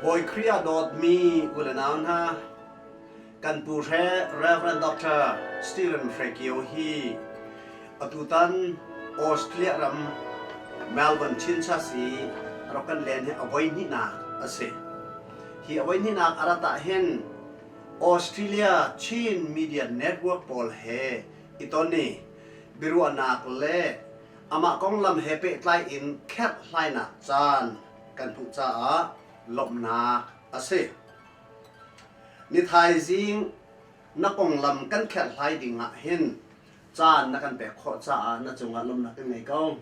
Bawi Khrih ah dawtmi u le nau hna, kan pu Hre Rev. Dr. Stephen Hre Kio hi atutan Australia ram Melbourne Chinchas i rak kan len hi a voihnihnak a si. Hi a voihnihnak a rat ah hin Australia Chin Media Network pawl he i ton i biaruahnak le amah konglam he pehtlai in kherhhlainak caan kan hmuh caah lawmhnak a si. Ni thaizing na konglam kan kherhhlai ding ah hin caan na kan pek khawh caah na cungah lawmhnak kan ngei ko.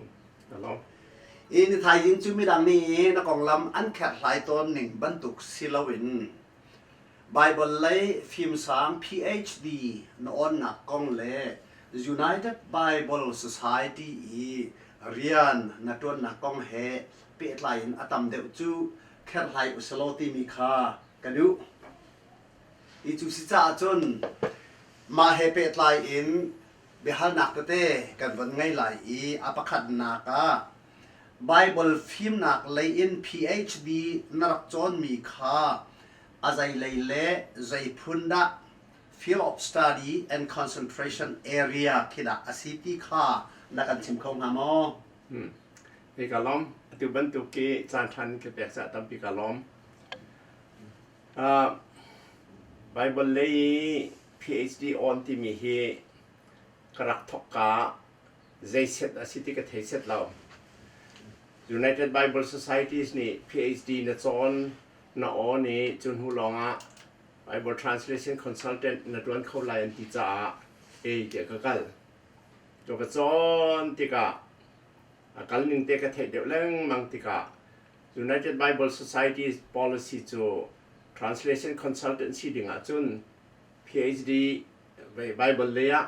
I ni thaizing cu midang nih na konglam an kherhhlai tawn ning bantuk si loin Baibal lei fimsang PhD na awnnak kong le United Bible Society i rian na ṭuannak kong he pehtlai in a tam deuh cu kherhhlai usalaw timi kha ka duh. Hi cu si caah cun mah he pehtlai in biahalnak tete kan von ngei lai i a pakhatnak ah Baibal fimnak lei in PhD na rak cawnmi kha a zeilei le zei phun dah field of study and concentration area khi dah a si ti kha na kan chim kho hnga maw? Hi ka lawm. Atu bantuk ki caan ṭhan ka pek caah tampi ka lawm. Baibal lei i PhD awn timi hi ka rak thawkka zeiset a si ti ka thei set lo. United Bible Societies nih PhD na cawn na awn i cu hnu lawngah Bible Translation Consultant na ṭuan kho lai an ti caah ei tiah ka kal. Cu ka cawn tikah a kal ning te ka theih deuh lengmang tikah United Bible Society policy cu translation consultancy ding ahcun PhD Bible lei ah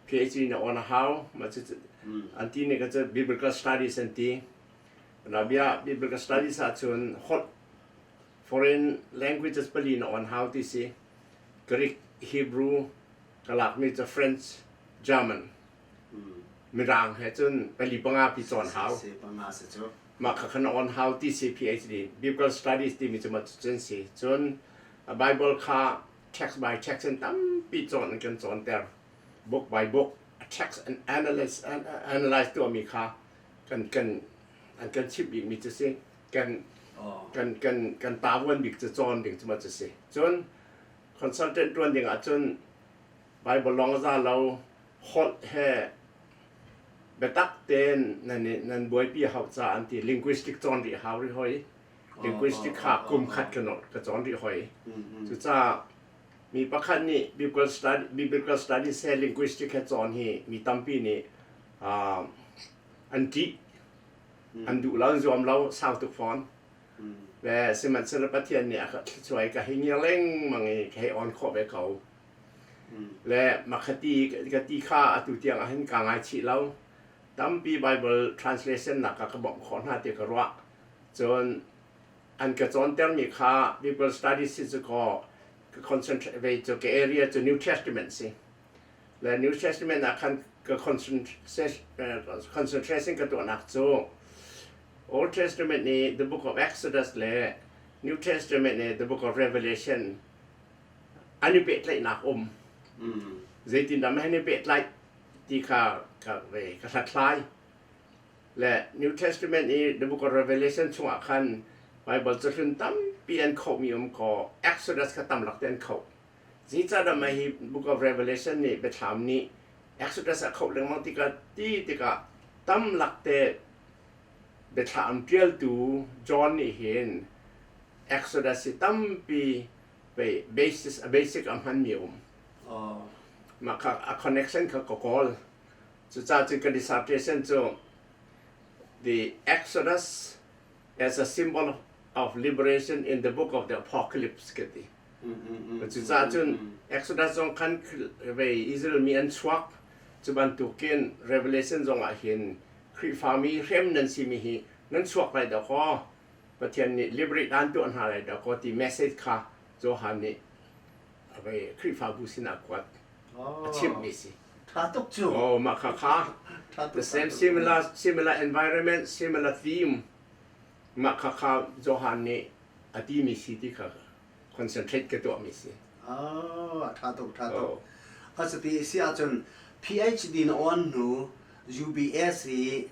PhD na on a hau mah cu an ti nih ka cu biblical studies an ti Rabia biblical studies ahcun holh foreign languages pali na on hau ti si Greek Hebrew ka lakmi cu French German Mirang he cun pali panga pi cawn hau. Mah kha khan on hau ti si PhD. Biblical Studies timi cu mah cun si. Cun Bible kha text by text in tampi cawn an kan cawnter. Book by book text and analyze analyze tuahmi kha kan kan an kan chimh bikmi cu si. Kan kan kan kan tavuan bik cu cawn ding cu mah cu si. Cun consultant tuan ding ahcun Bible lawng a za lo holh he biatak tein nan nan buaipi hau ca an ti linguistic cawn rih hau rih hoi linguistic kha kum khat ka ka cawn rih hoi cucaah mi pakhat nih biblical study biblical studies he linguistic he cawn hi mi tampi nih an ṭih an duh lo an zuam lo sau tuk fawn le sihmanhsehlaw Pathian nih a ka thluachuah i ka hei ngiar lengmang i ka hei on khawh ve ko Le makhati ka ti kha atu tiang ah hin kaa ngaichih lo. Tampi Bible translation nak ah ka bawmh khawh hna ti ka ruah. Cun an ka cawntermi kha Bible studies si cu kaw ka concentrate ve cu ka area cu New Testament si. Le New Testament ah khan ka concentration ka tuahnak cu Old Testament nih the book of Exodus le New Testament nih the book of Revelation an i pehtlaihnak um. Zeitindah mah hin i pehtlaih ti kha ka ve ka hlathlai. Le New Testament i The Book of Revelation chungah khan Bible cahlun tampi an khohmi um kaw Exodus kha tam lak te an khoh. Zeicahdah mah hi Book of Revelation nih biathlam nih Exodus a khoh lengmang tikah ti tikah tam lak te biathlam ṭialtu John nih hin Exodus hi tampi pei basis a basic a hmanmi a um. Mah kha a connection kha ka kawl. Cucaah cun ka dissertation cu the Exodus as a symbol of liberation in the book of the Apocalypse ka ti. Cucaah cun Exodus zong khan vei Israel mi an chuak cu bantukin Revelation zong ah hin Khrihfami hrem nan simi hi nan chuak lai dah kaw Pathian nih liberate an tuah hna lai dah kaw ti message kha Johan nih Khrihfabu sinah kuat a chimhmi si. Tha tuk cu. Oh, mah kha kha the same similar similar environment, similar theme. Mah kha kha Johan nih a timi si ti kha concentrate ka tuahmi si. Oh, a ṭha tuk, ṭha tuk. Asati si ahcun PhD na awn hnu UBS i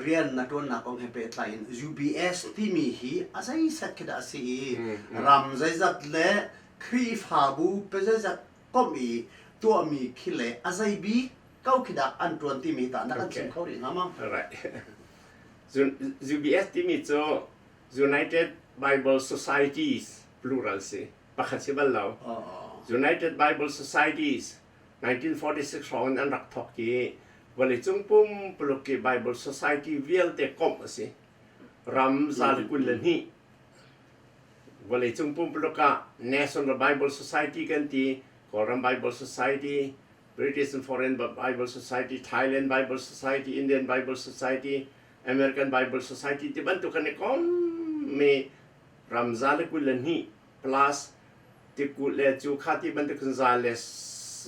rian na ṭuannak kong he pehtlai in UBS timi hi a zeizat khi dah a si i ram zeizat le Khrihfabu pe zeizat komh i tuahmi khi le a zei bik ko khi dah an ṭuan timi tah na kan chim kho rih hnga maw? Right. UBS timi cu United Bible Societies plural si. Pakhat si bal lo. United Bible Societies 1946 hrawng in an rak thawk i vawleicung pumpuluk i Bible Society vialte komh a si. Ram 122 vawleicung pumpuluk ah National Bible Society kan ti, Kawlram Bible Society, British and Foreign Bible Society, Thailand Bible Society, Indian Bible Society, American Bible Society ti bantuk kan i kom mi ram 122 plus tikulh le cu kha ti bantuk 130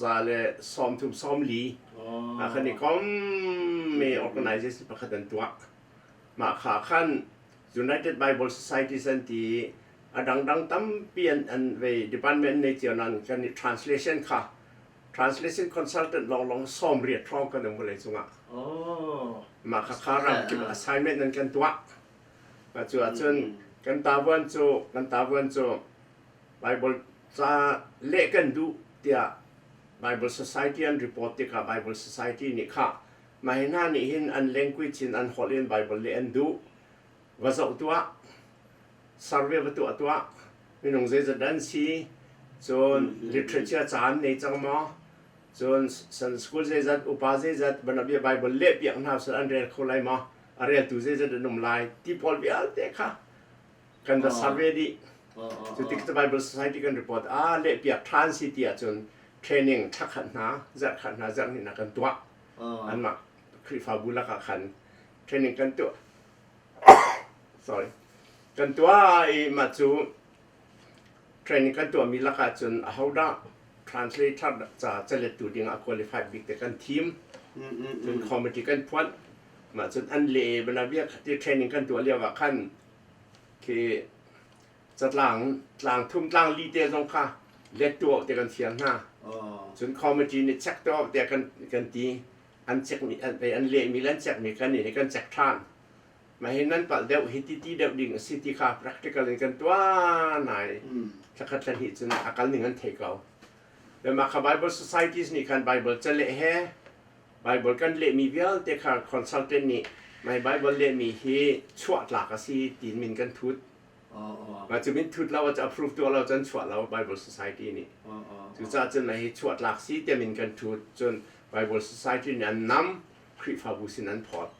40 ah kan i kom mi organization pakhat an tuah. Mah kha khan United Bible Societies an ti a dangdang tampi an an vei department nei cio nan kan i translation kha translation consultant lawnglawng 80 hrawng kan um vawlei cungah. Oh. Mah kha kha ram kip assignment an kan tuah. Mah cu ahcun kan tavuan cu kan tavuan cu Bible ca leh kan duh tiah Bible Society an report tikah Bible Society nih kha mah hi hna nih hin an language in an holh in Bible leh an duh va zoh tuah survey va tuah tuah minung zeizat an si cun literature ca an nei cang maw cun san school zeizat upa zeizat banabia Bible leh piak hna sal an rel kho lai maw a reltu zeizat an um lai ti pawl vialte kha kan va survey dih cu tik cu Bible Society kan report a leh piak ṭhan si ti ahcun training thakhat hna zarhkhat hna zarhhnih hna kan tuah anmah Khrihfabu lakah khan training kan tuah sorry kan tuah i mah cu training kan tuahmi lakah cun ahodah translator ca calettu ding ah qualified bik te kan thim cun committee kan phuanh mah cun an le bana bia ti training kan tuah lio ah khan khi catlang tlang thum tlang li te zong kha let tu te kan fial hna cun committee nih check to te kan kan ti an check mi an an leh mi le an check mi kan nih kan check ṭhan mah hi nan palh deuh hi ti ti deuh ding a si ti kha practical in kan tuah nai thlakhat thla cun a kal ning an thei ko le mah kha Bible Societies nih khan Bible caleh he Bible kan lehmi vialte kha consultant nih mai Bible lehmi hi chuah tlak a si tiin min kan thut Mah cu min thut lo ah approve tuah lo cun chuah lo Bible Society nih. Cucaah cun mah hi chuah tlak si tiah min kan thut cun Bible Society nih an nam Khrihfabu sin an phawt.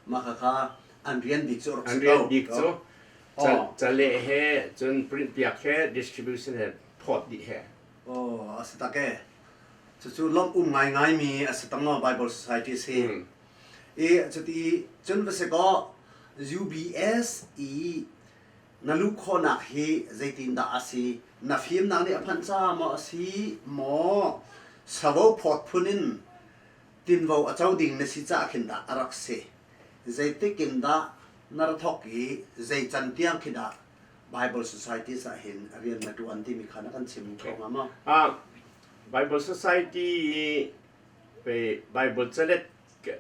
Mah kha an rian bik cu rak si ko. An rian bik cu caleh he cun print piak he distribution he phawt dih he. Oh, a si tak e. Cucu lawmh um ngaingai mi a si tang Bible Society si. I cuti cun va si kaw UBS i na luh khawhnak hi zeitindah a si? Na fimnak nih a phanh caah maw a si maw savo phawt phun in tinvo a co ding na si caah khin dah a rak si? Zeitik in dah na ra thawk i zei can tiang khi dah Bible Societies ah hin rian na ṭuan timi kha na kan chim kho hnga maw? Bible Society i Bible calet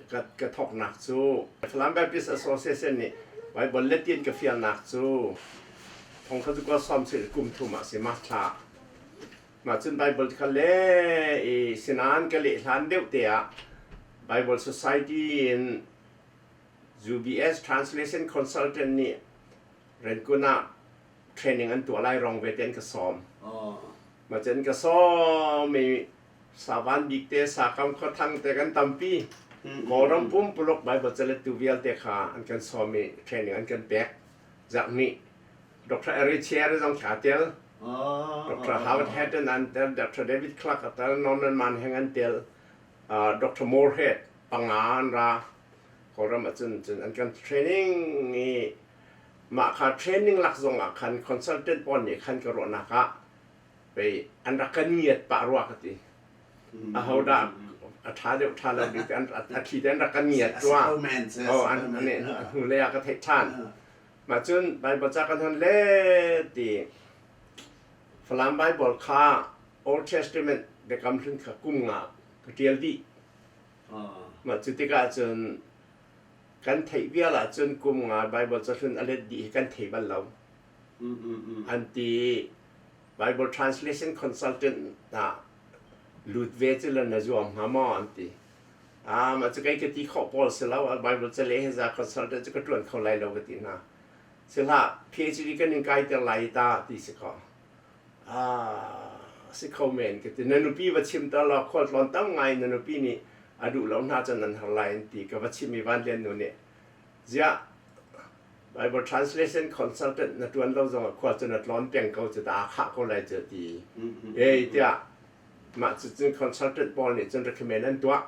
ka thawknak cu Falam Baptist Association nih Bible let in ka fialnak cu thong kha cu ka sawm sil kum thum ah si ma thla mah cun Bible kha le i sinan ka leh hlan deuh te ah Bible Society in UBS Translation Consultant nih Renkun ah training an tuah lai rong ve ten ka sawm mah cun ka sawm i Savan bik te Sakam khuathang te kan tampi. Kawlram pumpuluk Bible calettu vialte kha an kan sawm i training an kan pek. Zarhnih Dr. Eric Chier zong kha tel. Dr. Howard Hatton an tel, Dr. David Clark a tel, Norman Manheng an tel, Dr. Moorhead panga an ra. Kawlram ahcun cun an kan training i mah kha training lak zong ah khan consultant pawl nih khan ka ruahnak ah pei an rak kan ngiat pah rua ka ti. Ahodah a ṭha deuh ṭha lo bik an a thli te an rak kan ngiat rua. Oh an an hnulei ah ka theih ṭhan. Mah cun Baibal ca kan hon let i Falam Baibal kha Old Testament Biakam Hlun kha kum nga ka ṭial dih. Mah cu tikah cun kan theih vial ahcun kum nga Baibal cahlun a let dih hi kan thei bal lo. An ti. Bible Translation Consultant ah lut ve cu le na zuam hnga maw an ti. Ah, mah cu kei ka ti khawh pawl si lo. Bible cale he za consultant cu ka ṭuan kho lai lo ka ti hna. Si hlah, PhD kan in kai ter lai ta ti si ko. Ah, si kho men ka ti. Na nupi va chim ta law khualtlawn tam ngai na nupi nih a duh lo hna cun nan har lai an ti. Ka va chim i Van Lian nu nih ziah Bible Translation Consultant na ṭuan lo zongah khua cu na tlawn peng ko cu ta khah ko lai cu ti. Ei tiah mah cucun consultant pawl nih cun recommend an tuah.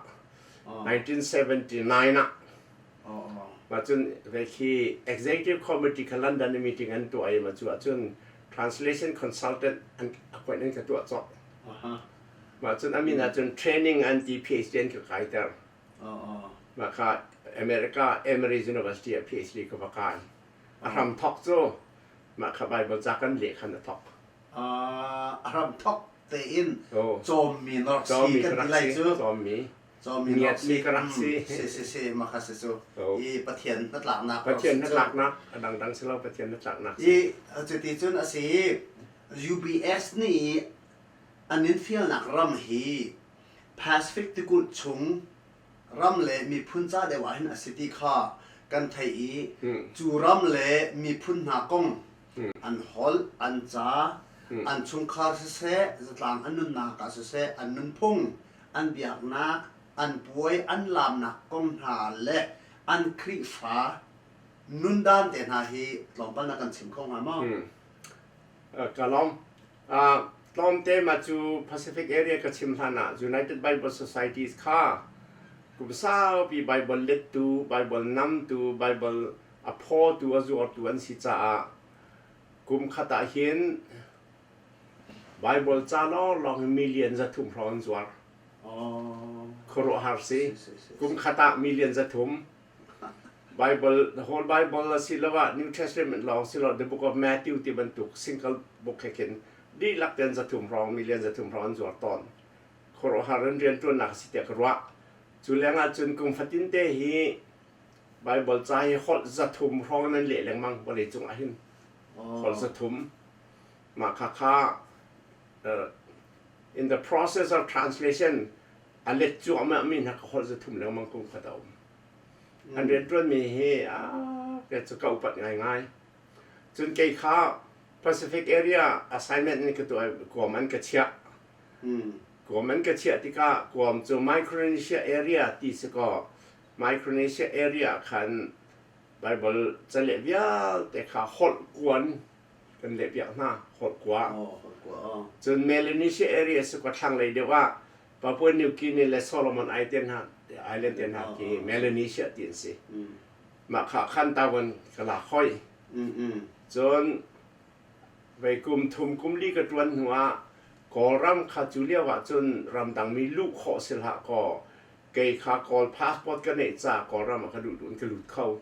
1979 ah mah cun ve khi executive committee kha London i meeting an tuah i mah cu ahcun translation consultant an appoint an ka tuah cawk. Mah cun a min ahcun training an ti PhD an ka kaiter. Mah kha America Emory University ah PhD ka va kai. A hram thawk cu mah kha Bible ca kan leh khan a thawk. A hram thawk tein cawmmi na rak si kan ti lai cu. Cawmmi. Cawmmi na rak si. ka rak si. Si si si mah kha si cu. I Pathian hnatlaknak. Pathian hnatlaknak a dangdang si lo Pathian hnatlaknak. I cuti cun a si UBS nih an in fialnak ram hi Pacific tikulh chung ram le miphun ca deuh ah hin a si ti kha kan theih i cu ram le miphun hna kong an holh, an ca, an chungkhar siseh, zatlang an nunnak ah siseh, an nunphung, an biaknak, an puai, an laamnak kong hna le an Khrihfa nundan te hna hi tlawmpal na kan chim kho hnga maw? Ka lawm. Tlawmte mah cu Pacific area ka chim hlan ah United Bible Societies kha kum saupi Bible lettu, Bible namtu, Bible a phawtu, a zuartu an si caah kum khat ah hin Bible ca lawnglawng hi million 300 hrawng an zuar. Khuaruahhar si. Kum khat ah million 300. Bible, the whole Bible asiloah New Testament lawng siloah the book of Matthew ti bantuk single book he khin dihlak ten 300 hrawng million 300 hrawng an zuar tawn. Khuaruahhar in rianṭuannak a si tiah ka ruah. Cu lengah cun kum fatin te hi Bible ca hi holh 300 hrawng nan leh lengmang vawlei cung ah hin. Holh 300. Mah kha kha in the process of translation a let cuahmah mi hna ka holh 300 lengmang kum khat a um. An rianṭuanmi hi kei cu ka upat ngaingai. Cun kei kha Pacific area assignment in ka tuah i Guam an ka chiah. Guam an ka chiah tikah Guam cu Micronesia area ti si kaw Micronesia area khan Bible caleh vialte kha holh kuan kan lehpiak hna, holh kua. Cun Melanesia area si kaw thlanglei deuh ah Papua New Guinea le Solomon Island hna island te hna khi Melanesia ti an si. Mah kha khan Taiwan ka lak hoi. Cun vei kum thum kum li ka ṭuan hnu ah Kawlram kha cu lio ah cun ramdangmi luh khawh si hlah kaw kei kha Kawl passport ka neih ca Kawlram ah ka duh duh in ka lut kho.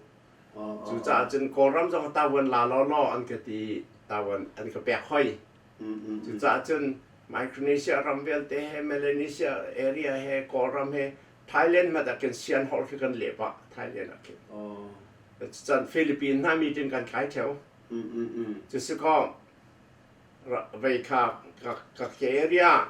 Cucaah cun Kawlram zong Taiwan la law law an ka ti Taiwan an ka pek hoi. Cucaah cun Micronesia ram vialte he Melanesia area he Kawlram he Thailand hmanh ah khin sian holh khi kan leh pah Thailand ah khin. Cucan Philippines hna meeting kan kai theo. Cusi kaw vei kha ka ke area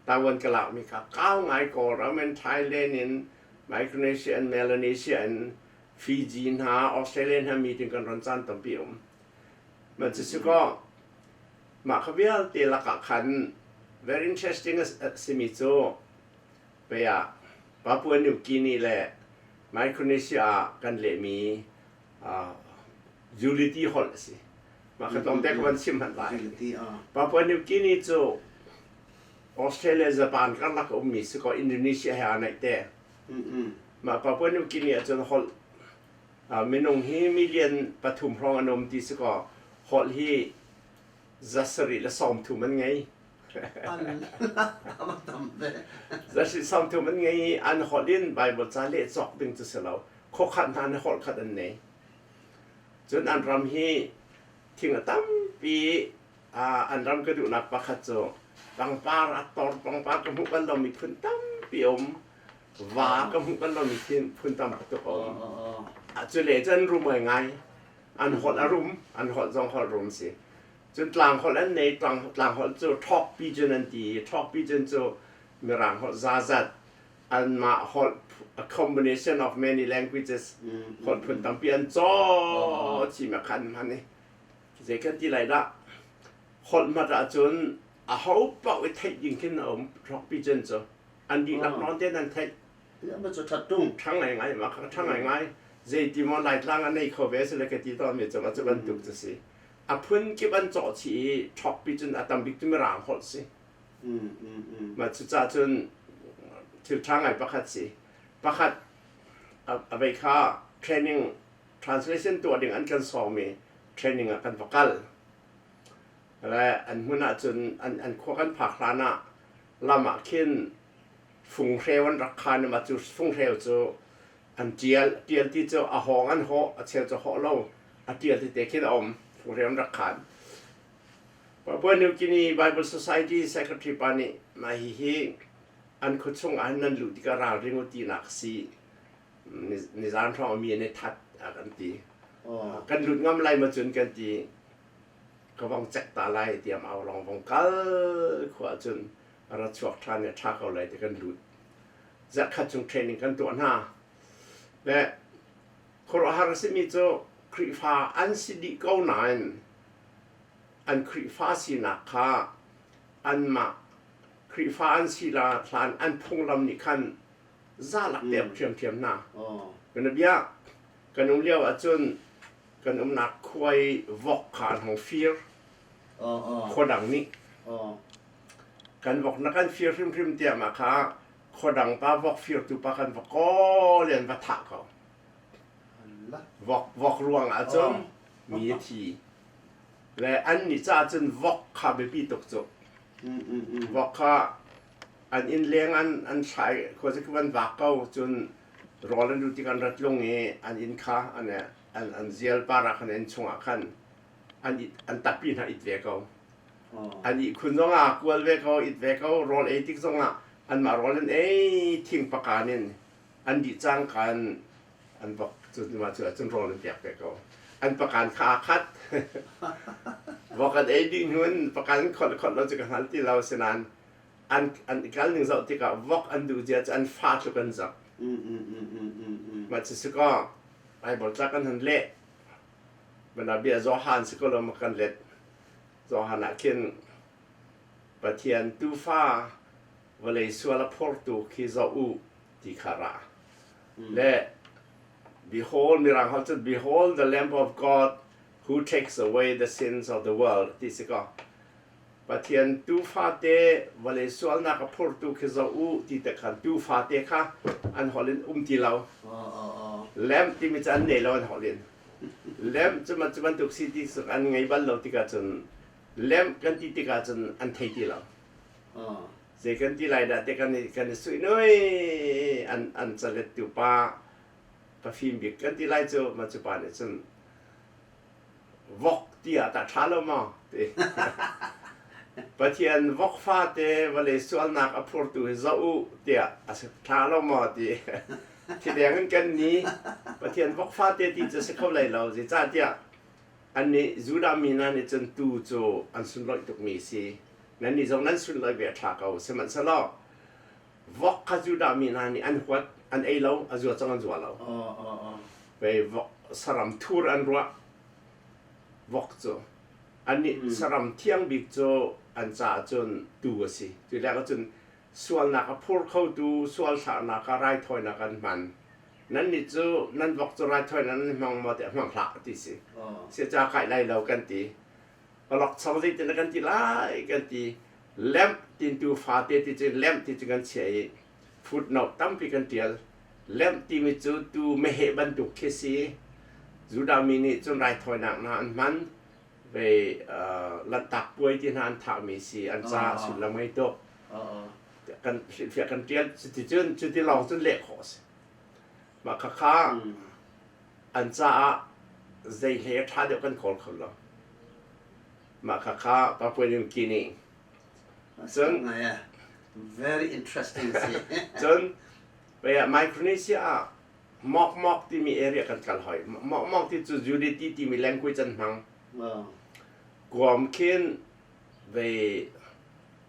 Taiwan ka lakmi kha kau ngai Kawlram in Thailand in Micronesia and Melanesia in Fiji hna Australia hna meeting kan ron caan tampi um. Mah cucu kaw mah kha vialte lakah khan very interesting a simi cu pei ah Papua New Guinea le Micronesia ah kan lehmi Zuliti holh a si. Mah kha tlawmte ka van chim hmanh lai. Papua New Guinea cu Australia Japan karlak a ummi si kaw Indonesia he aa naih te. Mah Papua New Guinea ahcun holh Minung hi million 3 hrawng an um ti si kaw holh hi 730 an ngei. 730 an ngei i an holh in Bible ca leh cawk ding cu si lo. Khuakhat hna nih holh khat an nei. Cun an ram hi thing a tampi. An ram ka duhnak pakhat cu pangpar a tor, pangpar ka hmuh bal lomi phun tampi a um. Va ka hmuh bal lomi phun tampi tuk a um. Cu le cun an rum ngai. An holh a rum, an holh zong holh rum si. Cun tlang holh an nei, tlang holh cu ṭhawk pigeon an ti i ṭhawk pigeon cu Mirang holh zazat anmah holh a combination of many languages holh phun tampi an caw chim a khan hman i zei kan ti lai dah holh hmat ahcun a ho paoh i theih ding khin a um ṭhawk pigeon cu an dihlak nawn te nan theih. Ma cu ṭhat ṭung. Ṭhang ngaingai ma kha ṭhang ngaingai. Zei ti maw Laitlang a nei kho ve sile ka ti tawn mi cu cu bantuk cu si. A phun kip an cawh chih i ṭhawk pi cun a tam bik cu Mirang holh si. Mah cucaah cun thil ṭha ngai pakhat si. Pakhat a vei kha training translation tuah ding an kan sawm i training ah kan va kal. Le an hmun ah cun an khua kan phak hlan ah lam ah khin funghreu an rak khan i mah cu funghreu cu an ṭial. Ṭial ti cu a hawng an hawh, a cheu cu hawh lo. A ṭial tete khin a um. Funghreu an rak khan. Papua New Guinea Bible Society secretary pa nih mah hihi an khuachung ah hin nan luh tikah ralring u tinak a si. Nizan hrawng mi an i that a kan ti. Kan lut ngam lai ma cun kan ti. Ka vong cek ta lai tiam au long vong kal khua cun a ra chuak ṭhan i a ṭha ko lai ti kan lut. Zarhkhat chung training kan tuah hna. Le khuaruahhar a simi cu Khrihfa an si dih ko nain an Khrihfa sinak kha anmah Khrihfa an si la hlan an phunglam nih khan zalak te ṭhiamṭhiam hna. Kan bia kan um lio ahcun kan umnak khua i vok kha an hong fir. Khua dang nih kan vok na kan fir hrimhrim tiah mah kha khua dang pa vok firtu pa kan va kawl i an va thah ko. Vok ruang ah cun mi a thi. Le an nih caah cun vok kha biapi tuk cu. Vok kha an inn leng an thlai khuazik van vak ko cun rawl an duh tik an rat lung i an inn kha an zial par ah khan inn chungah khan an tappi hna it ve ko. An ihkhun zongah kual ve ko, it ve ko, rawl ei tik zongah anmah rawl an ei thing pakan in an dih cangka in an vok cu mah cu ahcun rawl an pek ve ko. An pakan kha aa khat. Vok an ei dih hnu in pakan an kholh kholh lo cu ka hngal ti lo asinain an kal ning zoh tikah vok an duh zia cu an fa tluk an zoh. Mah cu si kaw Bible tla kan hun leh. Mana bia Johan si ko lo ma kan let. Johan ah khin Pathian tuufa vawlei sual a phortu khi zoh u ti kha ra. Le behold mirang holh cun behold the lamb of God who takes away the sins of the world ti si ko. Pathian tuufa te vawlei sualnak a phortu khi zoh u ti te khan tuufa te kha an holh in um ti lo. Lamb timi cu an nei lo an holh in. Lamb cu cu bantuk si ti an ngei bal lo tikah cun lamb kan ti tikah cun an thei ti lo. Zei kan ti lai dah te kan i suih nui an calettu pa pafim bik kan ti lai cu ma cu pa nih cun vok ti ah tah ṭha lo maw ti. Pathian vok fate vawlei sualnak a phurtu hi zoh u tiah a si ṭha lo maw ti. Thideng in kan ni Pathian vok fate ti cu si kho lai lo zeicahtiah annih Judah mi hna nih cun tuu cu an sunlawih tukmi si. Nannih zong nan sunlawih ve a ṭha ko. Sihmanhsehlaw vok kha Judah mi hna nih an huat, an ei lo, a zua cang an zua lo. Vei vok saram thur an ruah. Vok cu annih saram thiang bik cu an caah cun tuu a si. Cu leng ah cun sualnak a phur khotu sual thlahnak ah raithawinak an hman. Nannih cu nan vok cu raithawinak nan hmang maw tiah hmang hlah ti si. Sica kai lai lo kan ti. Awlokchong zeitin dah kan ti lai kan ti. Lamp tintu fate ti cu lamp ti cu kan chiah i footnote tampi kan ṭial. Lamp timi cu tuu meheh bantuk khi si. Judah mi nih cun raithawinak hna an hman. Vei Lanhtak puai ti hna an thahmi si. An caah sullam ngei tuk. Kan hrilhfiah kan ṭial. Cuticun cuti lawng cun leh khawh a si. Mah khakha an caah. Zei hlei a ṭha deuh kan kawl kho lo. Mah khakha Papua New Guinea. Cun very interesting si. Cun Micronesia ah Mokmok timi area kan kal hoi. Mokmok ti cu Unity timi language an hmang. Guam khin ve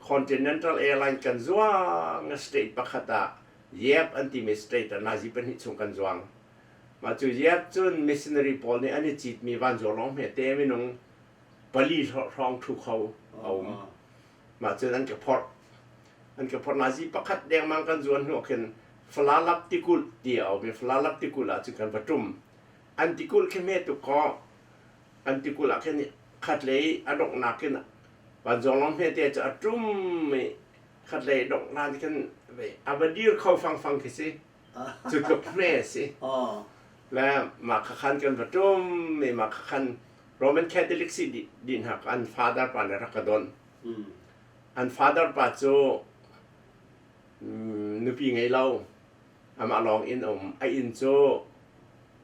Continental Airline kan zuang state pakhat ah Yep an timi state ah nazi pahnih chung kan zuang. Mah cu Yep cun missionary pawl nih an i citmi vanzuarlawng hmete minung pali hrawng ṭhu kho a um. Mah cun an ka phorh. An ka phorh. Nazi pakhat dengmang kan zuan hnu khin Falalap tikulh ti a um i Falalap tikulh ah cun kan va ṭum. An tikulh khi hme tuk kaw an tikulh ah khin khatlei a donghnak khin vanzuanglawng hmete cu a ṭum i khatlei donghnak khin a va dir kho fangfang khi si. Cu tluk hme a si. Le mah kha khan kan va ṭum i mah kha khan Roman Catholic si dih hna an father pa nih rak ka don. An father pa cu nupi ngei lo, amah lawng inn a um. A inn cu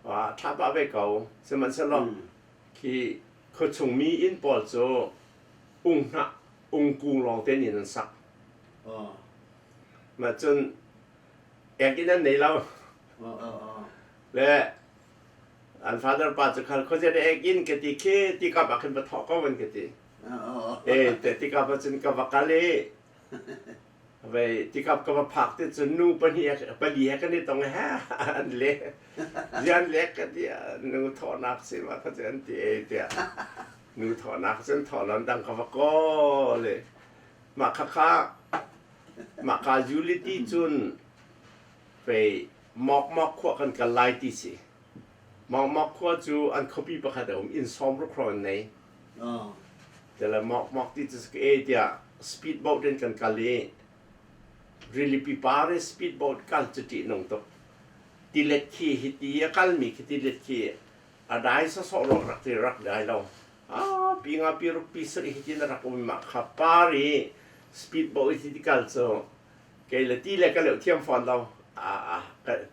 a ṭha pah ve ko. Sihmanhsehlaw khi khuachung mi inn pawl cu ung hnah ungkung lawng te in an sak. Mah cun ekinn an nei lo. Le an father pa cu khal khuazei dah ekinn ka ti khi tikap ah khin va thawh ko an ka ti. E te tikap ah cun ka va kal i vei tikap ka va phak te cun nu pahnih pali he kan i tong he an le zian le ka ti nu thawhnak si ma kha cu an ti e tiah nu thawhnak cun thawh lon dang ka va kawl i mah khakha mah ka unity cun pei Mawkmawk khua kan kal lai ti si. Mawkmawk khua cu an khuapi pakhat a um, inn sawmruk hrawng an nei. Tele Mawkmawk ti cu e tiah speedboat in kan kal i rilipi par i speedboat kal cu ṭih nung tuk. Tilet khi hiti a kalmi khi tilet khi a dai sawsawh ruang rak ti rak dai lo. Ah, pi nga pi ruk pi sarih hitin a rak um mah kha par i speedboat i ti kal cu Kei le ti le ka leuh thiam fawn lo.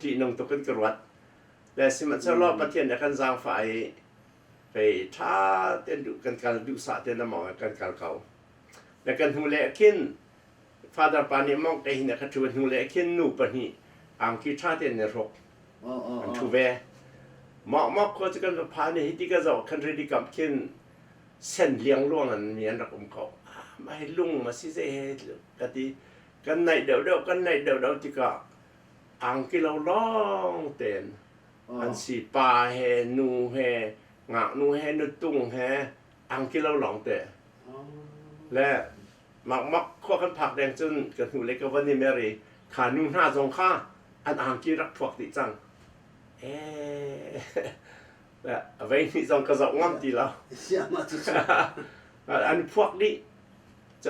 Ṭihnung tuk in ka ruat. Le sihmanhsehlaw Pathian nih a kan zaangfah i pei ṭha tein duh kan kal duhsah tein a mawng kan kal ko. Le kan hnu le khin Father pa nih mawng kei hin a ka ṭhu hnu le khin nu pahnih angki ṭha tein an hruk. An ṭhu ve. Mawk khua cu kan va phan i hiti ka zoh khan rili kam khin sen liangluang an mi an rak um ko. Mah hi lung ma si zei he ka ti. Kan naih deuhdeuh kan naih deuhdeuh tikah angki lo lawng tein an si pa he nu he ngaknu he nutung he angki lo lawng te. Le makmak khua kan phak deng cun ka hnu le ka van i mer i kha nu hna zong kha an angki rak phuak dih cang. Eh vei hnih zong ka zoh ngam ti lo. An phuak dih.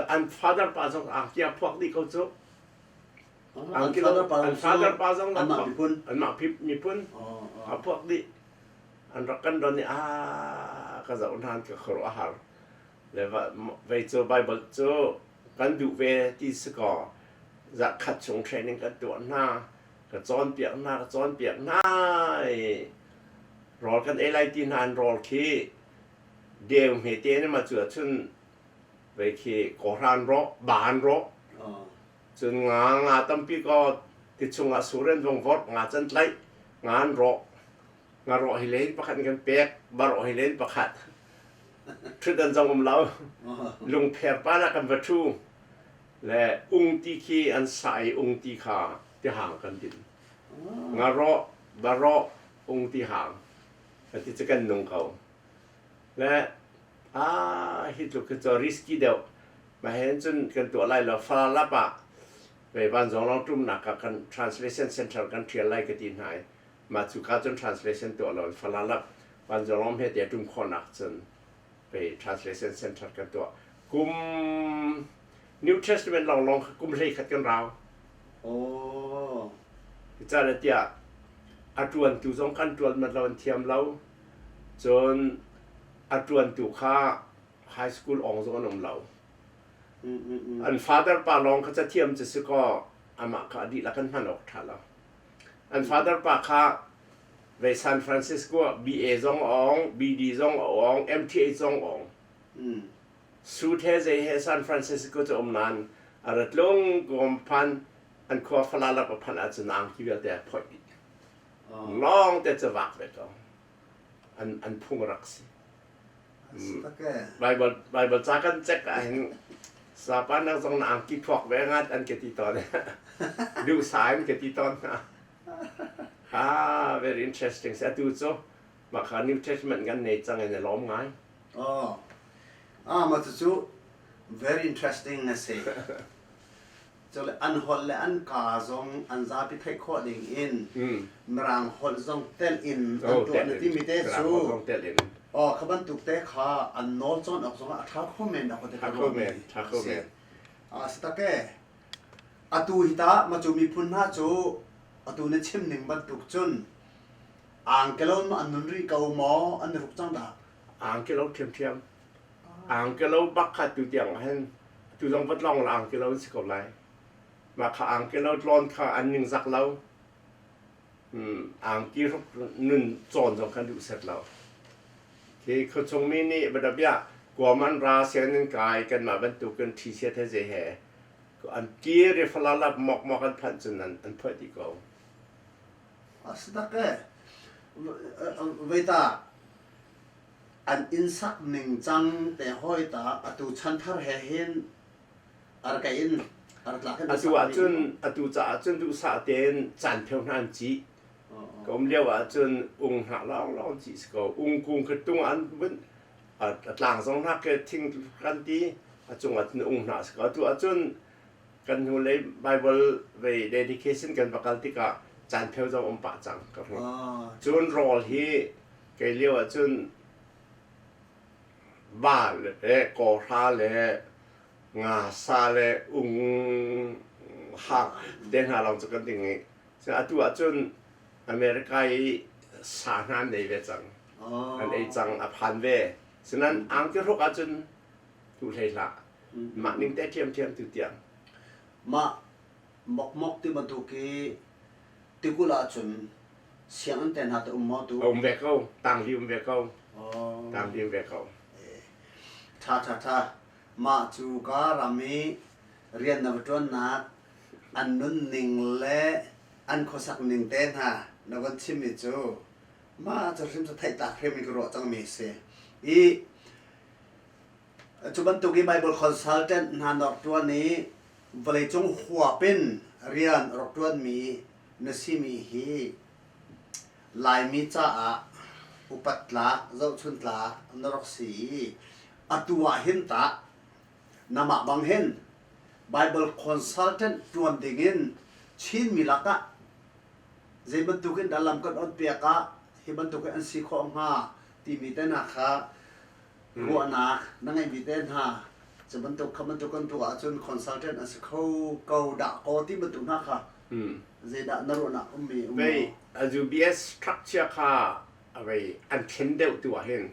An father pa zong angki a phuak dih ko cu. An father pa zong anmah miphun anmah miphun a phuak dih. An rak kan don i a ka zoh hna ka khuaruah a har. Le vei cu Bible cu kan duh ve ti si kaw zarh khat chung training kan tuah hna ka cawnpiak hna ka cawnpiak hna i rawl kan ei lai ti hna an rawl khi deu hmete in ma cu ahcun vei khi kawhran rawh baan rawh cun nga nga tampi ko ti chungah sur an vong vorh nga can tlaih nga an rawh nga rawh hi len pakhat kan pek ba rawh hi len pakhat ṭhut an zong um lo lungpher pa na kan va ṭhu le ungti khi an sa i ungti kha tihang kan din nga rawh ba rawh ungti hang ati cu kan nung ko le a hi tluk khi cu risky deuh ma hen cun kan tuah lai lo fa lap ah ve van zong long tumnak ah kan translation center kan ṭhial lai ka ti hna i mah cu ka cun translation tuah lo falalap van zong long he te tum khawhnak cun pei translation center kan tuah kum New Testament lawnglawng kha kum 11 kan rau. Oh. Caan tiah a ṭuantu zong kan ṭuan mat lo an thiam lo. Cun a ṭuantu kha high school ong zong an um lo. An father pa lawng kha cathiam cu si kaw amah kha a dihlak an hman awk ṭha lo. An father pa kha Ve San Francisco ah BA zong a awng, BD zong a awng, MTA zong a awng. Suit he zei he San Francisco cu um nain a ra tlung kawm phan an khua falalap a phanh ahcun angki vialte a phoih dih. Lawng te cu vak ve ko. An phung rak si. Bible Bible ca kan check ahhin sapa nak zong na angki phuak ve ngat an ka ti tawn. Duh sa in ka ti tawn hna. Ah, very interesting. Atu cu maka New Testament kan nei cang in a lawm ngai. Oh. Ah, ma cu very interesting na si. Cule an holh le an kaa zong an zapi theih khawh ding in Mirang holh zong telh in an tuah na timi te cu oh kha bantuk te kha an nawl cawn awk zong ah a ṭha kho men dah te ka ruah mi si. Ah si tak e. Atu hi ta macu miphun hna cu atu na chim ning bantuk cun angkelon an nun rih ko maw an ruk cang dah? Angkelo ṭhiamṭhiam. Angkelo bak kha tu tiang ah hin tu zong vat lawng la angkelo an si ko lai. Mah kha angkelo tlawn kha an ningzak lo. Angki hruk nun cawn zong khan duh set lo. Khi khuachung mi nih badabia kuam an ra sian in kai kanmah bantukin ṭhi siat he zei he an kir i falalap mawkmawk an phanh cun an phoih dih ko. A si tak e. Veita an inn sak ningcang te hawi ta atu chanthar he hin arka in artlak in Atu ahcun atu caah cun duhsah tein caan pheu hna an cih. Ka um lio ahcun ung hnah lawnglawng cih si ko. Ung kung khi tung an vun a tlang zong hna ke thing kan ti a cung ah cun ung hnah si ko. Atu ahcun kan hnulei Bible vei dedication kan va kal tikah caan pheu zong um pah cang ka hmuh. Cun rawl hi Kei lio ahcun va le kawhra le ngasa le ung hak te hna lawng cu kan ding i atu ahcun America i sa hna an ei ve cang. An ei cang a phan ve. Sinain angki hruk ahcun tu hlei hlah. Mah ning te ṭhiamṭhiam tu tiang. Mah mokmok ti bantuk i tikulh ahcun sianginn te hna te um maw tu? A um ve ko. Tangli um ve ko. Tangli um ve ko. Tha tha tha. Mah cu ka ram i rian na va ṭuannak an nunning le an khuasak ning te hna na von chimmi cu mah cu hrim cu theihtlak hrim in ka ruah cangmi a si. I cu bantuk i Bible consultant hna na rak ṭuan i vawleicung huap in rian rak ṭuanmi na simi hi Laimi caah upat tlak, zohchun tlak na rak si i atu ah hin tah namah bang hin Bible consultant ṭuan dingin Chinmi lakah zei bantukin dah lam kan onpiak ah hi bantukin an si khawh hnga timi te hna kha ruahnak na ngeihmi te hna cu bantuk kha bantuk kan tuah ahcun consultant an si kho ko dah kaw ti bantuk hna kha zeidah na ruahnak ummi um Vei a UBS structure kha vei an thlen deuh tu ah hin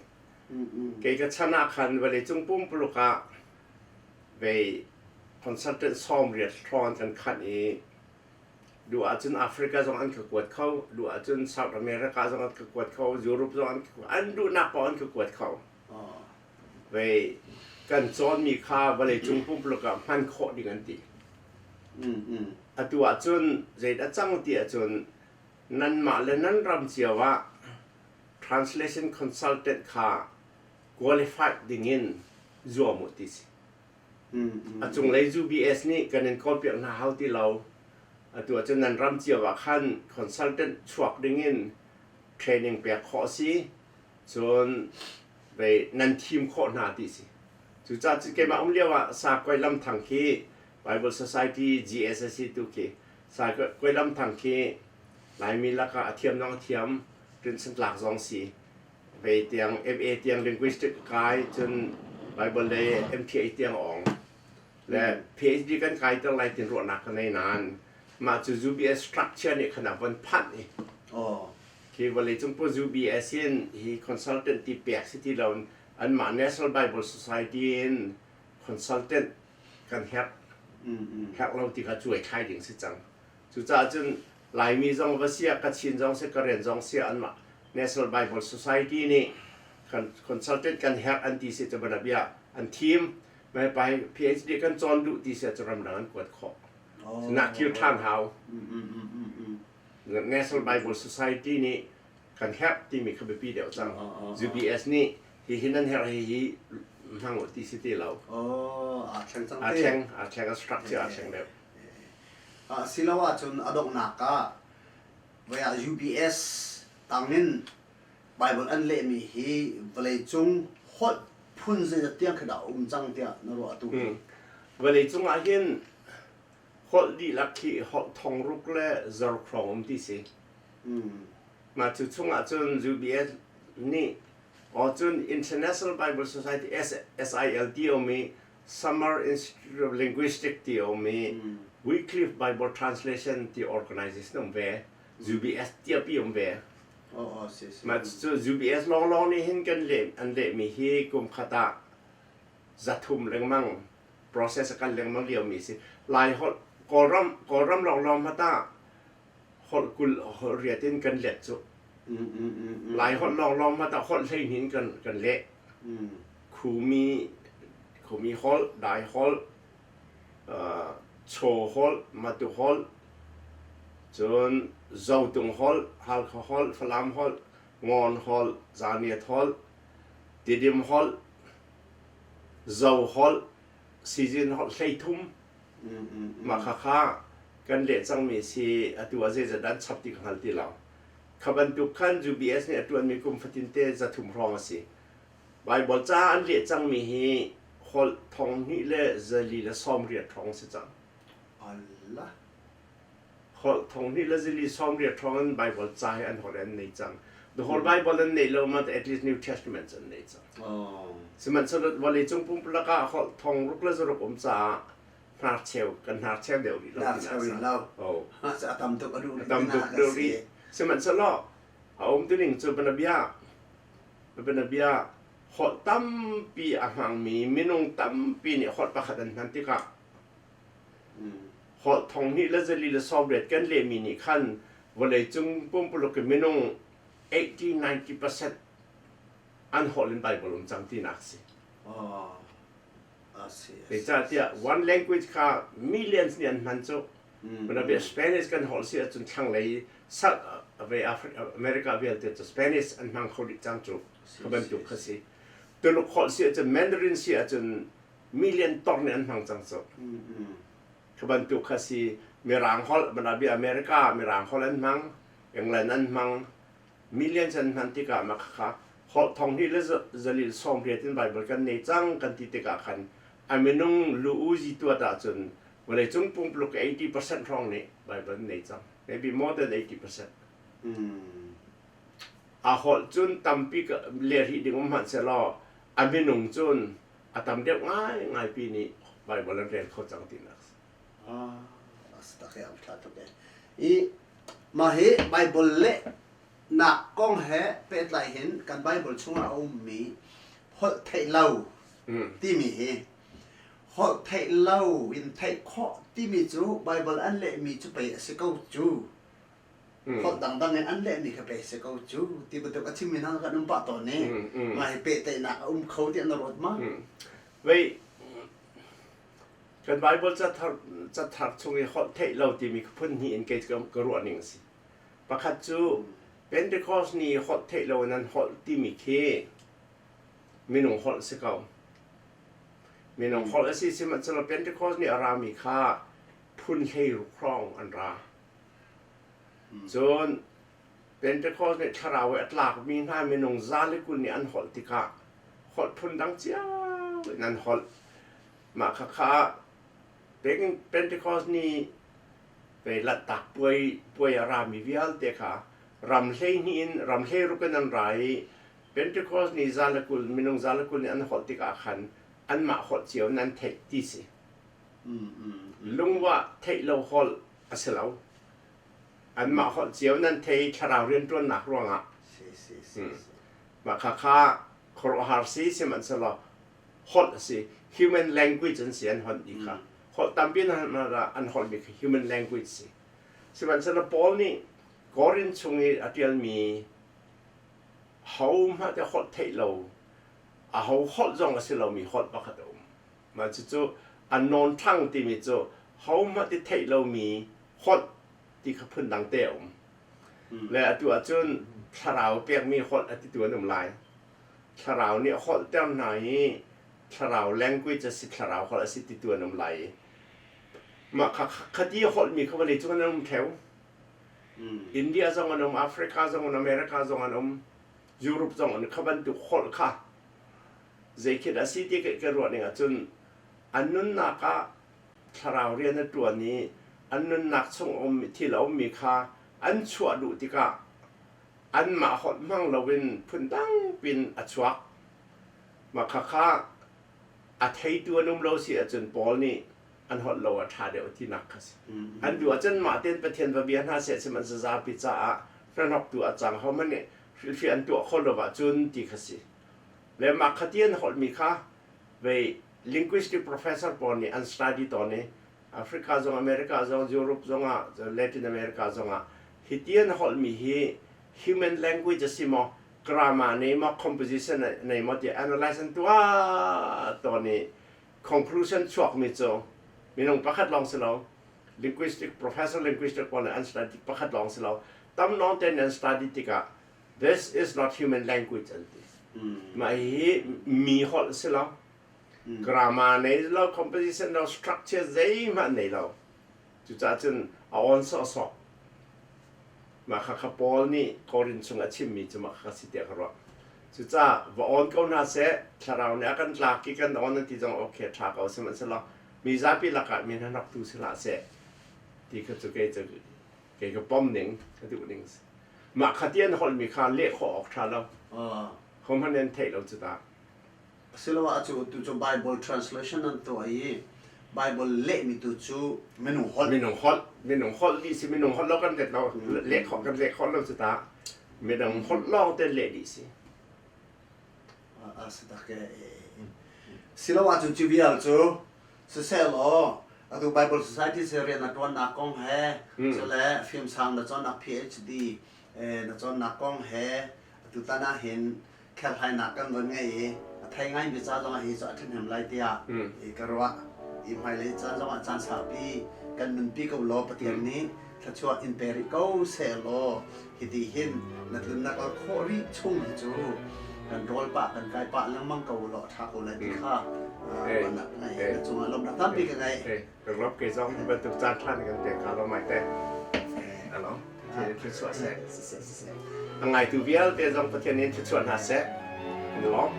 kei ka chan ah khan vawleicung pumpuluk ah vei consultant 80 hrawng kan khanh i duh ahcun Africa zong an ka kuat kho duh ahcun South America zong an ka kuat kho Europe zong an ka kuat an duhnak paoh an ka kuat kho vei kan cawnmi kha vawleicung pumpuluk ah hman khawh ding an ti. Atu ahcun zeidah cang ti ahcun nanmah le nan ram cio ah translation consultant kha qualified dingin zuam u ti si. A cunglei UBS nih kan in kawlpiak hna hau ti lo. Atu ahcun nan ram cio ah khan consultant chuak dingin training pek khawh a si. Cun vei nan thim khawh hna ti si. Cucaah cun keimah um lio ah Sakoi Lamthang khi Bible Society GSSC tu khi Sakoi Lamthang khi Laimi lakah a thiam zong a thiam, rinsan tlak zong si. Vei tiang MA tiang linguistic kai cun Bible le MTA tiang ong le PhD kan kai ter lai tin ruahnak ka nei nain mah cu UBS structure nih khan a von phanh i khi vawleicung pu UBS in hi consultant ti pek si ti lo anmah National Bible Society in consultant kan herh herh lo ti kha cuai thlai ding si cang. Cucaah cun. Laimi zong va si ah, Kachin zong si, Karen zong si ah anmah National Bible Society nih kan consultant kan herh an ti si cu bia an thim. Mai pai PhD kan cawn duh ti si cu ramdang an kuat khawh. Nak kir ṭhan hau. National Bible Society nih kan herh timi kha biapi deuh cang. UBS nih hihi nan herh hihi hmang u ti si ti lo. Oh, aa thleng cang te. Aa thleng, aa thleng, a structure aa thleng deuh. Silo ahcun a donghnak ah voi ah UBS tangin Bible an lehmi hi vawleicung holh phun zeizat tiang khi dah a um cang tiah na ruah atu? Vawleicung ah hin holh dihlak khi holh thong ruk le zaruk hrawng um ti si. Mah cu chung ahcun UBS nih cun International Bible Society SIL ti a um i Summer Institute of Linguistics ti a um i Wycliffe Bible Translation ti organization um ve. UBS tiapi um ve. Mah cu UBS lawnglawng nih hin kan leh an lehmi hi kum khat ah 300 lengmang process a kal lengmang liomi si. Lai holh Kawlram Kawlram lawnglawng hmanh ah holh 20 holh riat in kan let cu. Lai holh lawnglawng hmanh ah holh 12 in kan kan leh. Khumi Khumi holh, Dai holh, Chaw holh, Matu holh, cun Zotung holh, Halkha holh, Falam holh, Ngawn holh, Zaniat holh, Tidim holh, Zo holh, Sizin holh 13 mah khakha kan leh cangmi si atu ah zeizat an chap ti ka hngal ti lo. Kha bantuk khan UBS nih a ṭuanmi kum fatinte 300 hrawng a si. Baibal ca an leh cangmi hi holh 2480 hrawng si cang. Allah. Holh 2480 hrawng in Baibal ca hi an holh an nei cang. The whole Bible an neih lo ma at least New Testament an nei cang. Oh. Sihmanhsehlaw vawleicung pumpulak ah holh 6006 um caah hnarcheu kan hnarcheu deuh rih lo. Hnarcheu rih lo. Oh. A tam tuk a duh rih. A tam tuk duh rih. Sihmanhsehlaw a um tuning cu banabia banabia holh tampi a hmangmi minung tampi nih holh pakhat an hman tikah holh 2480 kan lehmi nih khan vawleicung pumpuluk in minung 80-90% an holh in Bible um cang tinak si. Oh. A si. Zeicahtiah one language kha millions nih an hman cu. Manabi Spanish kan holh si ahcun thlanglei South America vialte cu Spanish an hmang kho dih cang cu. Kha bantuk kha si. Tuluk holh si ahcun Mandarin si ahcun million tor nih an hmang cang cu. Kha bantuk kha si. Mirang holh manabi America Mirang holh an hmang, England an hmang, millions an hman tikah mah khakha holh 2480 in Bible kan nei cang kan ti tikah khan a minung lu uzi tuat ahcun vawleicung pumpluk 80% hrawng nih Bible an nei cang. Maybe more than 80%. A holh cun tampi leh rih ding um hmanh sehlaw a minung cun a tam deuh ngaingai pi nih Bible an rel kho cang tinak. Ah, tak e, ṭha tuk e. I mah hi Bible leh nak kong he pehtlai hin kan Bible chungah a ummi holh theih lo timi hi holh theih lo in theih khawh timi cu Bible an lehmi cu pei a si ko cu. Holh dangdang in an lehmi kha pei a si ko cu ti bantuk a chimmi hna kan um pah tawn i mah hi pehtlaihnak a um kho tiah na ruat ma? Wei kan Bible cathar cathar chung i holh theih lo timi phun hnih in kei ka ruah ning a si. Pakhat cu Pentecost ni holh theih lo in an holh timi khi minung holh si ko. Minung holh a si sihmanhsehlaw Pentecost ni a rami kha phun 16 hrawng an ra. Cun Pentecost nih thlarau i a tlakmi hna minung 120 nih an holh tikah holh phun dang cio in an holh. Mah khakha Pentecost ni ve Lanhtak puai puai a rami vialte kha ram 12 in ram 16 in an ra i Pentecost ni 120 minung 120 nih an holh tikah khan anmah holh cio in an theih ti si. Lungwah theih lo holh a si lo. Anmah holh cio nan thei thlarau rianṭuannak ruangah. Mah khakha khuaruahhar si sihmanhsehlaw holh a si. Human language an si an holh ti kha. Holh tampi an holhmi kha human language si. Sihmanhsehlaw Paul nih Korin chung i a ṭialmi hohmanh te holh theih lo, aho holh zong a si lomi holh pakhat a um. Mah cucu unknown tongue timi cu hohmanh ti theih lomi holh ti kha phundang te a um. Le atu ahcun thlarau pekmi holh a titu an um lai. Thlarau nih a holhter hna i thlarau language a si, thlarau holh a si titu an um lai i mah kha khati a holhmi kha vawlei cung an um theo. India zong an um, Africa zong an um, America zong an um, Europe zong an kha bantuk holh kha zei khi dah si ti ka ruah ning ahcun an nunnak ah thlarau rian a ṭuan i an nunnak chung um thil a ummi kha an chuah duh tikah anmah holh hmang loin phundang pin a chuak. Mah khakha a theitu an um lo si ahcun Paul nih an holh lo a ṭha deuh tinak kha si. An duh ahcun mah tein Pathian va bia hna seh sihmanhsehlaw zapi caah hnahnawktu a cang hohmanh nih hrilhfiah an tuah kho lo ahcun ti kha si. Le mah khati an holhmi kha vei linguistic professor pawl nih an study tawn i Africa zong America zong Europe zongah Latin America zongah hiti an holhmi hi human language a si maw grammar nei maw composition nei maw ti analyze an tuah tawn i conclusion chuakmi cu minung pakhat lawng si lo linguistic professor linguistic pawl nih an study pakhat lawng si lo tam nawn ten an study tikah this is not human language an ti. Mah hi mi holh si lo grammar nei lo composition lo structure zeihmanh nei lo. Cucaah cun a on sawhsawh. Mah kha kha Paul nih Korin chung a chimmi cu mah kha si tiah ka ruah. Cucaah va on ko hna seh, thlarau nih a kan tlak i kan on an ti zong okay ṭha ko sihmanhsehlaw mi zapi lakah mi hnahnawktu si hlah seh ti kha cu kei cu kei ka pom ning ka duh ning si. Mah kha ti an holhmi kha leh khawh awk ṭha lo. Hohmanh an theih lo cu ta. Asiloah cu tu cu Bible translation an tuah i Bible lehmi tu cu minung holh. Minung holh, minung holh dih si, minung holh lo kan let lo, leh khawh kan leh khawh lo cu ta. Midang holh lawng te leh dih si. A si tak e. Siloah cun cu vial cu siseh law atu Bible Society se rian na ṭuannak kong he cule fimsang na cawnnak PhD na cawnnak kong he atutan ah hin kherhlainak kan von ngei i a thei ngaimi ca zongah hi cu a ṭhahnem lai tiah ka ruah. I hmailei caan zongah caan saupi kan nunpi ko law Pathian nih thluachuah in pe rih ko seh law hiti hin na tlunnak al khawh rih chung hi cu kan rawl pah kan kai pah lengmang ko law a ṭha ko lai ti kha ruahnak ka ngei. Na cungah lawmhnak tampi ka ngei. Lawm ke zong hi bantuk caan ṭha kan pek ka lawm ai te. Alo. Pathian in thluachuah seh. A ngaitu vialte zong Pathian in thluachuah hna seh. Kan lawm.